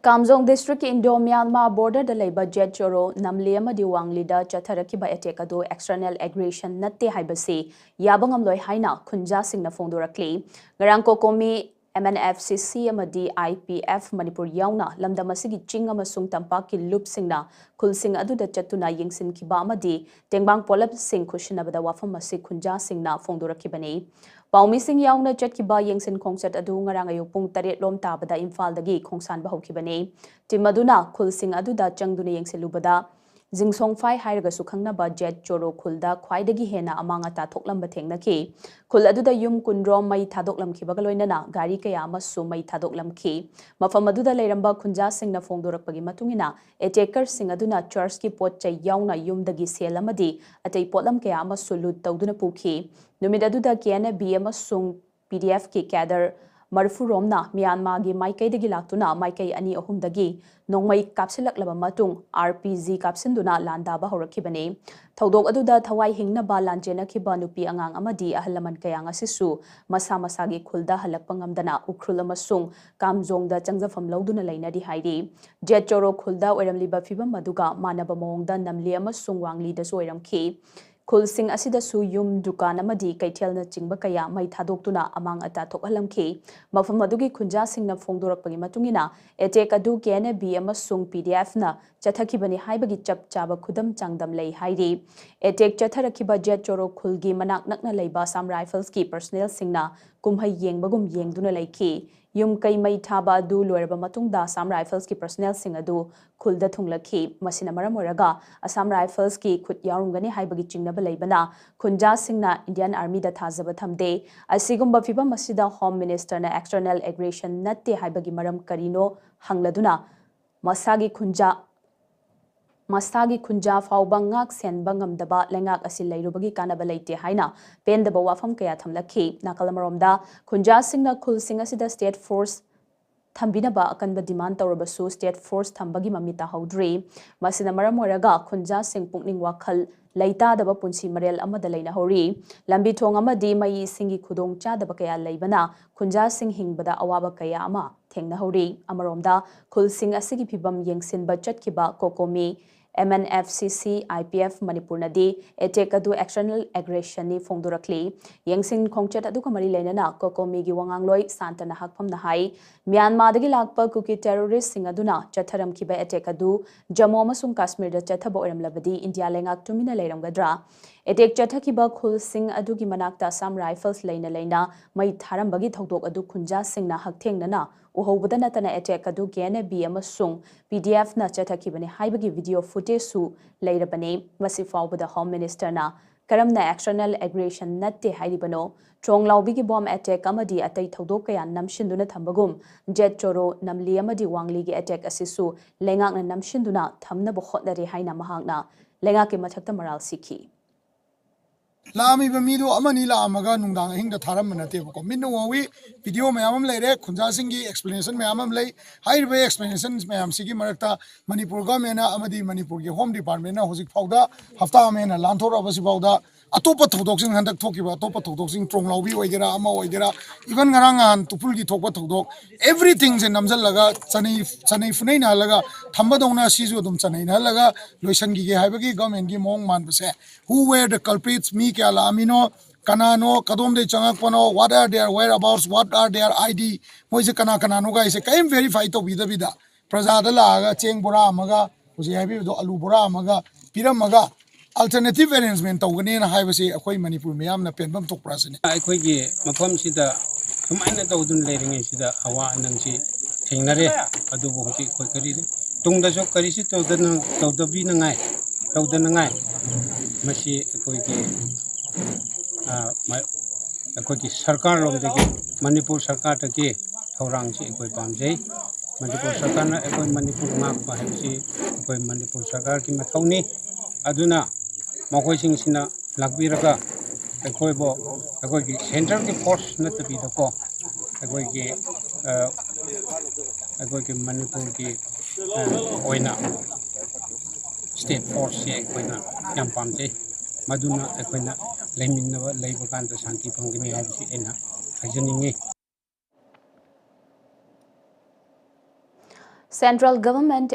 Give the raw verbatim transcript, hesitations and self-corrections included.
ꯀꯥꯝꯖꯣꯡ ꯗꯤꯁꯇ꯭ꯔꯤꯛꯀꯤ Indo Myanmar ꯕꯣꯔꯗꯔꯗ ꯂꯩꯕ Z ꯆꯣꯔꯣ ꯅꯝꯂꯤ ꯑꯃꯗꯤ ꯋꯥꯡꯂꯤꯗ ꯆꯠꯊꯔꯛꯈꯤꯕ ꯑꯦꯇꯦꯛ ꯑꯗꯨ ꯑꯦꯛꯁꯇꯔꯅꯦꯜ ꯑꯦꯒ꯭ꯔꯦꯁꯟ ꯅꯠꯇꯦ ꯍꯥꯏꯕꯁꯤ ꯌꯥꯕ ꯉꯝꯂꯣꯏ ꯍꯥꯏꯅ ꯈꯨꯟꯖꯥꯁꯤꯡꯅ ꯐꯣꯡꯗꯣꯔꯛꯂꯤ꯫ ꯉꯔꯥꯡ ꯀꯣꯀꯣꯃꯤ, ꯑꯦꯝ ꯑꯦꯟ ꯑꯦꯐ ꯁꯤ ꯁꯤ ꯑꯃꯗꯤ ꯑꯥꯏ ꯄꯤ ꯑꯦꯐ ꯃꯅꯤꯄꯨꯔ ꯌꯥꯎꯅ ꯂꯝꯗꯝ ꯑꯁꯤꯒꯤ ꯆꯤꯡ ꯑꯃꯁꯨꯡ ꯇꯝꯄꯥꯛꯀꯤ ꯂꯨꯞꯁꯤꯡꯅ ꯈꯨꯜꯁꯤꯡ ꯑꯗꯨꯗ ꯆꯠꯇꯨꯅ ꯌꯦꯡꯁꯤꯟꯈꯤꯕ ꯑꯃꯗꯤ ꯇꯦꯡꯕꯥꯡ ꯄꯣꯠꯂꯝꯁꯤꯡ ꯈꯨꯠꯁꯤꯟꯅꯕꯗ ꯋꯥꯐꯝ ꯑꯁꯤ ꯈꯨꯟꯖꯥꯁꯤꯡꯅ ꯐꯣꯡꯗꯣꯔꯛꯈꯤꯕꯅꯤ꯫ ꯄꯥꯎꯃꯤꯁꯤꯡ ꯌꯥꯎꯅ ꯆꯠꯈꯤꯕ ꯌꯦꯡꯁꯤꯟ ꯈꯣꯡꯆꯠ ꯑꯗꯨ ꯉꯔꯥꯡ ꯑꯌꯨꯛ ꯄꯨꯡ ꯇꯔꯦꯠ ꯂꯣꯝ ꯇꯥꯕꯗ ꯏꯝꯐꯥꯜꯗꯒꯤ ꯈꯣꯡꯁꯥꯟꯕ ꯍꯧꯈꯤꯕꯅꯤ꯫ ꯇꯤꯝ ꯑꯗꯨꯅ ꯈꯨꯜꯁꯤꯡ ꯑꯗꯨꯗ ꯆꯪꯗꯨꯅ ꯌꯦꯡꯁꯤꯜꯂꯨꯕꯗ, ꯖꯤꯡꯁꯣꯡꯐꯥꯏ ꯍꯥꯏꯔꯒꯁꯨ ꯈꯪꯅꯕ ꯖꯦꯠ ꯆꯣꯔꯣ ꯈꯨꯜꯗ ꯈ꯭ꯋꯥꯏꯗꯒꯤ ꯍꯦꯟꯅ ꯑꯃꯥꯡ ꯑꯇꯥ ꯊꯣꯛꯂꯝꯕ ꯊꯦꯡꯅꯈꯤ꯫ ꯈꯨꯜ ꯑꯗꯨꯗ ꯌꯨꯝ ꯀꯨꯟꯔꯣꯝ ꯃꯩ ꯊꯥꯗꯣꯛꯂꯝꯈꯤꯕꯒ ꯂꯣꯏꯅꯅ ꯒꯥꯔꯤ ꯀꯌꯥ ꯑꯃꯁꯨ ꯃꯩ ꯊꯥꯗꯣꯛꯂꯝꯈꯤ꯫ ꯃꯐꯝ ꯑꯗꯨꯗ ꯂꯩꯔꯝꯕ ꯈꯨꯟꯖꯥꯁꯤꯡꯅ ꯐꯣꯡꯗꯣꯔꯛꯄꯒꯤ ꯃꯇꯨꯡ ꯏꯟꯅ, ꯑꯦꯇꯦꯀꯔꯁꯤꯡ ꯑꯗꯨꯅ ꯆꯔꯆꯀꯤ ꯄꯣꯠ ꯆꯩ ꯌꯥꯎꯅ ꯌꯨꯝꯗꯒꯤ ꯁꯦꯜ ꯑꯃꯗꯤ ꯑꯇꯩ ꯄꯣꯠꯂꯝ ꯀꯌꯥ ꯑꯃꯁꯨ ꯂꯨꯠ ꯇꯧꯗꯨꯅ ꯄꯨꯈꯤ꯫ ꯅꯨꯃꯤꯠ ꯑꯗꯨꯗ ꯀꯦ ꯑꯦꯟ ꯑꯦ ꯕꯤ ꯑꯃꯁꯨꯡ ꯄꯤ ꯗꯤ ꯑꯦꯐꯀꯤ ꯀꯦꯗꯔ ꯃꯔꯤꯐꯨ ꯔꯣꯝꯅ ꯃ꯭ꯌꯥꯟꯃꯥꯔꯒꯤ ꯃꯥꯏꯀꯩꯗꯒꯤ ꯂꯥꯛꯇꯨꯅ ꯃꯥꯏꯀꯩ ꯑꯅꯤ ꯑꯍꯨꯝꯗꯒꯤ ꯅꯣꯡꯃꯩ ꯀꯥꯞꯁꯤꯜꯂꯛꯂꯕ ꯃꯇꯨꯡ, ꯑꯥꯔ ꯄꯤ ꯖꯤ ꯀꯥꯞꯁꯤꯟꯗꯨꯅ ꯂꯥꯟꯗꯥꯕ ꯍꯧꯔꯛꯈꯤꯕꯅꯤ꯫ ꯊꯧꯗꯣꯛ ꯑꯗꯨꯗ ꯊꯋꯥꯏ ꯍꯤꯡꯅꯕ ꯂꯥꯟꯖꯦꯟꯅꯈꯤꯕ ꯅꯨꯄꯤ ꯑꯉꯥꯡ ꯑꯃꯗꯤ ꯑꯍꯜ ꯂꯃꯟ ꯀꯌꯥ ꯉꯁꯤꯁꯨ ꯃꯁꯥ ꯃꯁꯥꯒꯤ ꯈꯨꯜꯗ ꯍꯜꯂꯛꯄ ꯉꯝꯗꯅ ꯎꯈ꯭ꯔꯨꯜ ꯑꯃꯁꯨꯡ ꯀꯥꯝꯖꯣꯡꯗ ꯆꯪꯖꯐꯝ ꯂꯧꯗꯨꯅ ꯂꯩꯅꯔꯤ ꯍꯥꯏꯔꯤ꯫ ꯖꯦꯠ ꯆꯣꯔꯣ ꯈꯨꯜꯗ ꯑꯣꯏꯔꯝꯂꯤꯕ ꯐꯤꯕꯝ ꯑꯗꯨꯒ ꯃꯥꯟꯅꯕ ꯃꯑꯣꯡꯗ ꯅꯝꯂꯤ ꯑꯃꯁꯨꯡ ꯋꯥꯡꯂꯤꯗꯁꯨ ꯑꯣꯏꯔꯝꯈꯤ꯫ ꯈꯨꯜꯁꯤꯡ ꯑꯁꯤꯗꯁꯨ ꯌꯨꯝ, ꯗꯨꯀꯥꯟ ꯑꯃꯗꯤ ꯀꯩꯊꯦꯜꯅꯆꯤꯡꯕ ꯀꯌꯥ ꯃꯩ ꯊꯥꯗꯣꯛꯇꯨꯅ ꯑꯃꯥꯡ ꯑꯇꯥ ꯊꯣꯛꯍꯜꯂꯝꯈꯤ꯫ ꯃꯐꯝ ꯑꯗꯨꯒꯤ ꯈꯨꯟꯖꯥꯁꯤꯡꯅ ꯐꯣꯡꯗꯣꯔꯛꯄꯒꯤ ꯃꯇꯨꯡ ꯏꯟꯅ, ꯑꯦꯇꯦꯛ ꯑꯗꯨ ꯀꯦ ꯑꯦꯟ ꯑꯦ ꯕꯤ ꯑꯃꯁꯨꯡ ꯄꯤ ꯗꯤ ꯑꯦꯐꯅ ꯆꯠꯊꯈꯤꯕꯅꯤ ꯍꯥꯏꯕꯒꯤ ꯆꯞ ꯆꯥꯕ ꯈꯨꯗꯝ ꯆꯥꯡꯗꯝ ꯂꯩ ꯍꯥꯏꯔꯤ꯫ ꯑꯦꯇꯦꯛ ꯆꯠꯊꯔꯛꯈꯤꯕ ꯖꯦꯠ ꯆꯣꯔꯣ ꯈꯨꯜꯒꯤ ꯃꯅꯥꯛ ꯅꯛꯅ ꯂꯩꯕ ꯑꯁꯥꯝ ꯔꯥꯏꯐꯜꯁꯀꯤ ꯄꯔꯁꯅꯦꯜꯁꯤꯡꯅ ꯀꯨꯝꯍꯩ ꯌꯦꯡꯕꯒꯨꯝ ꯌꯦꯡꯗꯨꯅ ꯂꯩꯈꯤ꯫ ꯌꯨꯝ ꯀꯩ ꯃꯩ ꯊꯥꯕ ꯑꯗꯨ ꯂꯣꯏꯔꯕ ꯃꯇꯨꯡꯗ ꯑꯁꯥꯝ ꯔꯥꯏꯐꯜꯁꯀꯤ ꯄꯔꯁꯅꯦꯜꯁꯤꯡ ꯑꯗꯨ ꯈꯨꯜꯗ ꯊꯨꯡꯂꯈꯤ꯫ ꯃꯁꯤꯅ ꯃꯔꯝ ꯑꯣꯏꯔꯒ ꯑꯁꯥꯝ ꯔꯥꯏꯐꯜꯁꯀꯤ ꯈꯨꯠ ꯌꯥꯎꯔꯝꯒꯅꯤ ꯍꯥꯏꯕꯒꯤ ꯆꯤꯡꯅꯕ ꯂꯩꯕꯅ ꯈꯨꯟꯖꯥꯁꯤꯡꯅ ꯏꯟꯗꯤꯌꯥꯟ ꯑꯥꯔꯃꯤꯗ ꯊꯥꯖꯕ ꯊꯝꯗꯦ꯫ ꯑꯁꯤꯒꯨꯝꯕ ꯐꯤꯕꯝ ꯑꯁꯤꯗ ꯍꯣꯝ ꯃꯤꯅꯤꯁꯇꯔꯅ ꯑꯦꯛꯁꯇꯔꯅꯦꯜ ꯑꯦꯒ꯭ꯔꯦꯁꯟ ꯅꯠꯇꯦ ꯍꯥꯏꯕꯒꯤ ꯃꯔꯝ ꯀꯔꯤꯅꯣ ꯍꯪꯂꯗꯨꯅ ꯃꯁꯥꯒꯤ ꯈꯨꯟꯖꯥ ꯃꯁꯥꯒꯤ ꯈꯨꯟꯖꯥ ꯐꯥꯎꯕ ꯉꯥꯛ ꯁꯦꯟꯕ ꯉꯝꯗꯕ ꯂꯩꯉꯥꯛ ꯑꯁꯤ ꯂꯩꯔꯨꯕꯒꯤ ꯀꯥꯟꯅꯕ ꯂꯩꯇꯦ ꯍꯥꯏꯅ ꯄꯦꯟꯗꯕ ꯋꯥꯐꯝ ꯀꯌꯥ ꯊꯝꯂꯛꯈꯤ꯫ ꯅꯥꯀꯜ ꯑꯃꯔꯣꯝꯗ, ꯈꯨꯟꯖꯥꯁꯤꯡꯅ ꯈꯨꯜꯁꯤꯡ ꯑꯁꯤꯗ ꯁ꯭ꯇꯦꯠ ꯐꯣꯔꯁ ꯊꯝꯕꯤꯅꯕ ꯑꯀꯟꯕ ꯗꯤꯃꯥꯟ ꯇꯧꯔꯕꯁꯨ ꯁ꯭ꯇꯦꯠ ꯐꯣꯔꯁ ꯊꯝꯕꯒꯤ ꯃꯃꯤ ꯇꯥꯍꯧꯗ꯭ꯔꯤ꯫ ꯃꯁꯤꯅ ꯃꯔꯝ ꯑꯣꯏꯔꯒ ꯈꯨꯟꯖꯥꯁꯤꯡ ꯄꯨꯛꯅꯤꯡ ꯋꯥꯈꯜ ꯂꯩꯇꯥꯗꯕ ꯄꯨꯟꯁꯤ ꯃꯔꯦꯜ ꯑꯃꯗ ꯂꯩꯅꯍꯧꯔꯤ꯫ ꯂꯝꯕꯤ ꯊꯣꯡ ꯑꯃꯗꯤ ꯃꯩ ꯏꯁꯤꯡꯒꯤ ꯈꯨꯗꯣꯡ ꯆꯥꯗꯕ ꯀꯌꯥ ꯂꯩꯕꯅ ꯈꯨꯟꯖꯥꯁꯤꯡ ꯍꯤꯡꯕꯗ ꯑꯋꯥꯕ ꯀꯌꯥ ꯑꯃ ꯊꯦꯡꯅꯍꯧꯔꯤ꯫ ꯑꯃꯔꯣꯝꯗ, ꯈꯨꯜꯁꯤꯡ ꯑꯁꯤꯒꯤ ꯐꯤꯚꯝ ꯌꯦꯡꯁꯤꯟꯕ ꯆꯠꯈꯤꯕ ꯀꯣꯀꯣꯃꯤ, M N F C C, I P F ꯃꯅꯤꯄꯨꯔꯅꯗꯤ ꯑꯦꯇꯦꯛ ꯑꯗꯨ external aggressionꯅꯤ ꯐꯣꯡꯗꯣꯔꯛꯂꯤ꯫ ꯌꯦꯡꯁꯤꯟ ꯈꯣꯡꯆꯠ ꯑꯗꯨꯒ ꯃꯔꯤ ꯂꯩꯅꯅ ꯀꯣꯀꯣꯃꯤꯒꯤ ꯋꯥꯉꯥꯡꯂꯣꯏ ꯁꯥꯟꯇꯅ ꯍꯥꯛꯐꯝꯅ ꯍꯥꯏ, ꯃ꯭ꯌꯥꯟꯃꯥꯔꯗꯒꯤ ꯂꯥꯛꯄ ꯀꯨꯀꯤ terroristꯁꯤꯡ ꯑꯗꯨꯅ ꯆꯠꯊꯔꯝꯈꯤꯕ ꯑꯦꯇꯦꯛ ꯑꯗꯨ ꯖꯝꯃꯨ ꯑꯃꯁꯨꯡ ꯀꯥꯁꯃꯤꯔꯗ ꯆꯠꯊꯕ ꯑꯣꯏꯔꯝꯂꯕꯗꯤ ꯏꯟꯗꯤꯌꯥ ꯂꯩꯉꯥꯛ ꯇꯨꯃꯤꯟꯅ ꯂꯩꯔꯝꯒꯗ꯭ꯔꯥ? ꯑꯦꯇꯦꯛ ꯆꯠꯊꯈꯤꯕ ꯈꯨꯜꯁꯤꯡ ꯑꯗꯨꯒꯤ ꯃꯅꯥꯛꯇ Assam Rifles ꯂꯩꯅ ꯂꯩꯅ ꯃꯩ ꯊꯥꯔꯝꯕꯒꯤ ꯊꯧꯗꯣꯛ ꯑꯗꯨ ꯈꯨꯟꯖꯥꯁꯤꯡꯅ ꯍꯛꯊꯦꯡꯅꯅ ꯎꯍꯧꯕꯗ ꯅꯠꯇꯅ ꯑꯦꯇꯦꯛ ꯑꯗꯨ K N A B ꯑꯃꯁꯨꯡ P D Fꯅ ꯆꯠꯊꯈꯤꯕꯅꯤ ꯍꯥꯏꯕꯒꯤ video footageꯁꯨ ꯂꯩꯔꯕꯅꯤ꯫ ꯃꯁꯤ ꯐꯥꯎꯕꯗ Home Ministerꯅ ꯀꯔꯝꯅ external aggression ꯅꯠꯇꯦ ꯍꯥꯏꯔꯤꯕꯅꯣ? ꯇ꯭ꯔꯣꯡꯂꯥꯎꯕꯤꯒꯤ bomb attack ꯑꯃꯗꯤ ꯑꯇꯩ ꯊꯧꯗꯣꯛ ꯀꯌꯥ ꯅꯝꯁꯤꯟꯗꯨꯅ ꯊꯝꯕꯒꯨꯝ, ꯖꯦꯠ ꯆꯣꯔꯣ, ꯅꯝꯂꯤ ꯑꯃꯗꯤ ꯋꯥꯡꯂꯤꯒꯤ attack ꯑꯁꯤꯁꯨ ꯂꯩꯉꯥꯛꯅ ꯅꯝꯁꯤꯟꯗꯨꯅ ꯊꯝꯅꯕ ꯍꯣꯠꯅꯔꯤ ꯍꯥꯏꯅ ꯃꯍꯥꯛꯅ ꯂꯩꯉꯥꯛꯀꯤ ꯃꯊꯛꯇ ꯃꯔꯥꯜ ꯁꯤꯈꯤ꯫ ꯂꯥꯛꯑꯝꯃꯤꯕ ꯃꯤꯗꯣ ꯑꯃꯅꯤ ꯂꯥꯛꯑꯝꯃꯒ ꯅꯨꯡꯗꯥꯡ ꯑꯍꯤꯡꯗ ꯊꯥꯔꯝꯕ ꯅꯠꯇꯦꯕꯀꯣ꯫ ꯃꯤꯠꯅ ꯎꯍꯧꯋꯤ, video ꯃꯌꯥꯝ ꯑꯃ ꯂꯩꯔꯦ, ꯈꯨꯟꯖꯥꯁꯤꯡꯒꯤ explanation ꯃꯌꯥꯝ ꯑꯃ ꯂꯩ꯫ ꯍꯥꯏꯔꯤꯕ explanation ꯃꯌꯥꯝꯁꯤꯒꯤ ꯃꯔꯛꯇ ꯃꯅꯤꯄꯨꯔ governmentꯅ ꯑꯃꯗꯤ ꯃꯅꯤꯄꯨꯔꯒꯤ Home Departmentꯅ ꯍꯧꯖꯤꯛ ꯐꯥꯎꯗ, ꯍꯞꯇꯥ ꯑꯃ ꯍꯦꯟꯅ ꯂꯥꯟꯊꯣꯔꯛꯑꯕꯁꯤ ꯐꯥꯎꯗ, ꯑꯇꯣꯞꯄ ꯊꯧꯗꯣꯛꯁꯤꯡ, ꯍꯟꯗꯛ ꯊꯣꯛꯈꯤꯕ ꯑꯇꯣꯞꯄ ꯊꯧꯗꯣꯛꯁꯤꯡ, ꯇ꯭ꯔꯣꯡꯂꯥꯎꯕꯤ ꯑꯣꯏꯒꯦꯔꯥ, ꯑꯃ ꯑꯣꯏꯒꯦꯔꯥ, even ꯉꯔꯥꯡ ꯅꯍꯥꯟ ꯇꯨꯄꯨꯜꯒꯤ ꯊꯣꯛꯄ ꯊꯧꯗꯣꯛ, everythingꯁꯦ ꯅꯝꯁꯤꯜꯂꯒ ꯆꯅꯩ ꯆꯅꯩ ꯐꯨꯅꯩꯅꯍꯜꯂꯒ ꯊꯝꯕꯗꯧꯅ ꯁꯤꯁꯨ ꯑꯗꯨꯝ ꯆꯅꯩꯅꯍꯜꯂꯒ ꯂꯣꯏꯁꯤꯟꯈꯤꯒꯦ ꯍꯥꯏꯕꯒꯤ governmentꯀꯤ ꯃꯑꯣꯡ ꯃꯥꯟꯕꯁꯦ, who were the culprits, ꯃꯤ ꯀꯌꯥ ꯂꯥꯛꯑꯝꯃꯤꯅꯣ, ꯀꯅꯥꯅꯣ, ꯀꯗꯣꯝꯗꯒꯤ ꯆꯪꯉꯛꯄꯅꯣ, what are their whereabouts, what are their I D, ꯃꯣꯏꯁꯦ ꯀꯅꯥ ꯀꯅꯥꯅꯣ ꯀꯥꯏꯁꯦ ꯀꯔꯤꯝ verify ꯇꯧꯕꯤꯗꯕꯤꯗ, ꯄ꯭ꯔꯖꯥꯗ ꯂꯥꯛꯑꯒ ꯆꯦꯡ ꯕꯣꯔꯥ ꯑꯃꯒ, ꯍꯧꯖꯤꯛ ꯍꯥꯏꯕꯤꯕꯗꯣ ꯑꯂꯨ ꯕꯣꯔꯥ ꯑꯃꯒ ꯄꯤꯔꯝꯃꯒ, alternative arrangement ꯇꯧꯒꯅꯦꯅ ꯍꯥꯏꯕꯁꯤ ꯑꯩꯈꯣꯏ ꯃꯅꯤꯄꯨꯔ ꯃꯤꯌꯥꯝꯅ ꯄꯦꯟꯐꯝ ꯊꯣꯛꯄ꯭ꯔꯥ ꯁꯤꯅꯤ꯫ ꯑꯩꯈꯣꯏꯒꯤ ꯃꯐꯝꯁꯤꯗ ꯁꯨꯃꯥꯏꯅ ꯇꯧꯗꯨꯅ ꯂꯩꯔꯤꯉꯩꯁꯤꯗ ꯑꯋꯥ ꯑꯅꯪꯁꯤ ꯊꯦꯡꯅꯔꯦ꯫ ꯑꯗꯨꯕꯨ ꯍꯧꯖꯤꯛ ꯑꯩꯈꯣꯏ ꯀꯔꯤ ꯇꯨꯡꯗꯁꯨ ꯀꯔꯤꯁꯨ ꯇꯧꯗꯅ, ꯇꯧꯗꯕꯤꯅꯉꯥꯏ, ꯇꯧꯗꯅꯉꯥꯏ ꯃꯁꯤ ꯑꯩꯈꯣꯏꯒꯤ, ꯑ, ꯃ-, ꯑꯩꯈꯣꯏꯒꯤ ꯁꯔꯀꯥꯔ ꯂꯣꯝꯗꯒꯤ, ꯃꯅꯤꯄꯨꯔ ꯁꯔꯀꯥꯔꯗꯒꯤ ꯊꯧꯔꯥꯡꯁꯤ ꯑꯩꯈꯣꯏ ꯄꯥꯝꯖꯩ꯫ ꯃꯅꯤꯄꯨꯔ ꯁꯔꯀꯥꯔꯅ ꯑꯩꯈꯣꯏ ꯃꯅꯤꯄꯨꯔ ꯉꯥꯛꯄ ꯍꯥꯏꯕꯁꯤ ꯑꯩꯈꯣꯏ ꯃꯅꯤꯄꯨꯔ ꯁꯔꯀꯥꯔꯒꯤ ꯃꯊꯧꯅꯤ꯫ ꯑꯗꯨꯅ ꯃꯈꯣꯏꯁꯤꯡꯁꯤꯅ ꯂꯥꯛꯄꯤꯔꯒ ꯑꯩꯈꯣꯏꯕꯨ, ꯑꯩꯈꯣꯏꯒꯤ centreꯒꯤ force ꯅꯠꯇꯕꯤꯗꯀꯣ, ꯑꯩꯈꯣꯏꯒꯤ, ꯑ, ꯑꯩꯈꯣꯏꯒꯤ ꯃꯅꯤꯄꯨꯔꯒꯤ, ꯑ, ꯑꯣꯏꯅ state forceꯁꯦ ꯑꯩꯈꯣꯏꯅ ꯌꯥꯝ ꯄꯥꯝꯖꯩ꯫ ꯃꯗꯨꯅ ꯑꯩꯈꯣꯏꯅ ꯂꯩꯃꯤꯟꯅꯕ, ꯂꯩꯕ ꯀꯥꯟꯗ ꯁꯥꯟꯇꯤ ꯐꯪꯒꯅꯤ ꯍꯥꯏꯕꯁꯤ ꯑꯩꯅ ꯍꯥꯏꯖꯅꯤꯡꯉꯤ꯫ Central Government